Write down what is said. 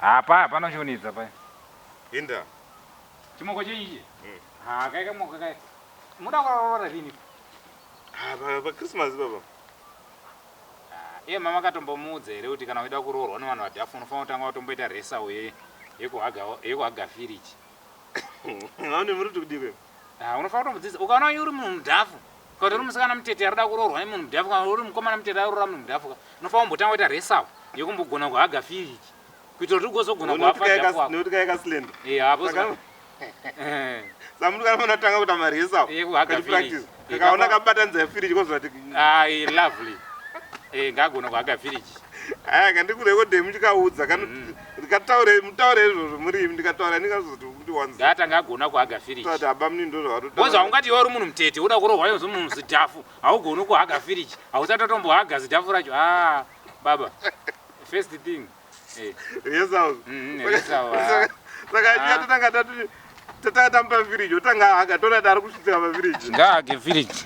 Hapa hapana chionetsa paya. Inda. Chimoko chenyu ichi? Ha, kai kamoko kai. Muda kuroora rini? Ah, pa pa Christmas baba. Ah, iye mama katombomuudza here kuti kana uchida kuroorwa nevanhu vadhafu unofanira kutanga watomboita resawo ye yekuhaga yekuhaga firiji. Haone muri kuti kudii kwe? Ah, unofanira kutombodzidza. Ukaona uri munhu mudhafu, kana kuti uri musikana mutete arikuda kuroorwa nemunhu mudhafu, kana uri mukomana mutete aroora munhu mudhafu ka, unofanira kumbotanga waita resawo yekumbogona kuhaga firiji. Kuitira kuti ugozogona kuhapa dhafu wako. Nekuti kai kaslender. Eh, hapo Saka Saka munhu kana unotanga kuita maresawo. Yekuhaga Kachi practice. firiji. Eh, Kaona kapa- kabatanidza firiji kozoti Ah, eh, lovely. Eh, ngagona kuhaga firiji. aya kandikurekodhe muchikaudza kano ndikataure mutaure izvozvo muri imi ndikataura ndingazoti kuti wanzi. Ngaatanga agona kuhaga firiji. Tati haba munini ndo zvakatotaura. Boza haungati iwe uri munhu mutete uda kurohwa iwe munhu zidhafu haugoni kuhaga firiji hausati watombohaga zidhafu racho ah baba first thing eh Rehearsals. Rehearsal, ah. Saka Ah. tatanga tati tatanga tamupa firiji otanga haga toona kuti ari kusvitsira pafiriji. Ngaahage firiji.